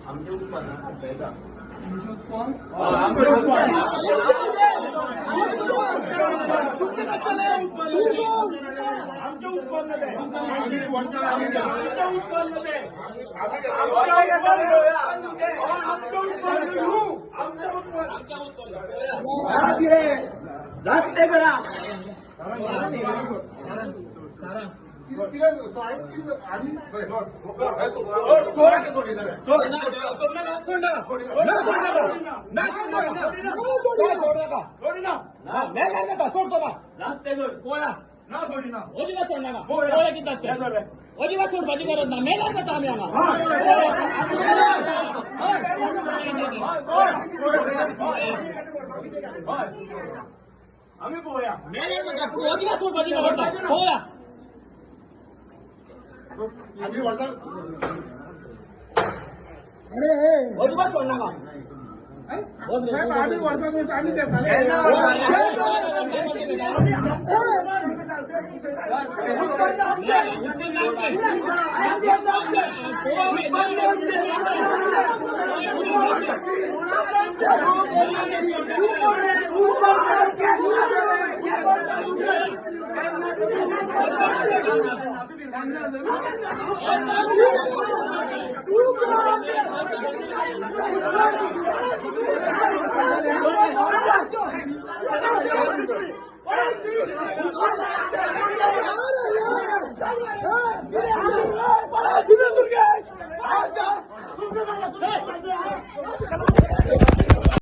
आमचें उत्पन्न खपयता. तुमचें उत्पन्न. आमचें उत्पन्न. तुमचें कसलें उत्पन्न? आमचें उत्पन्न तें. आमी वर्साक आमी घेतले. आमचें उत्पन्न तें. आमी घेतले. आमचें उत्पन्न न्हू. आमचें उत्पन्न. जाते करा. कितें साहेब, कितें आमी सोड सोडिनारे. सोड सोड सोड. सोडिना. सोडतो ना. जाते कर. पोळा. ना सोडिना. अजिबात सोडना. पोळ्या कितें जाता? अजिबात सोडपाची गरज ना. मेल्यार जाता आमी हांगा. आमी पळोवया. मेल्यार जाता पूण अजिबात सोडपाची गरज ना. पोळ्या. आमी वर्साक अजिबात सोडनाका. साहेब, आमी वर्सान वर्स आमी घेताले.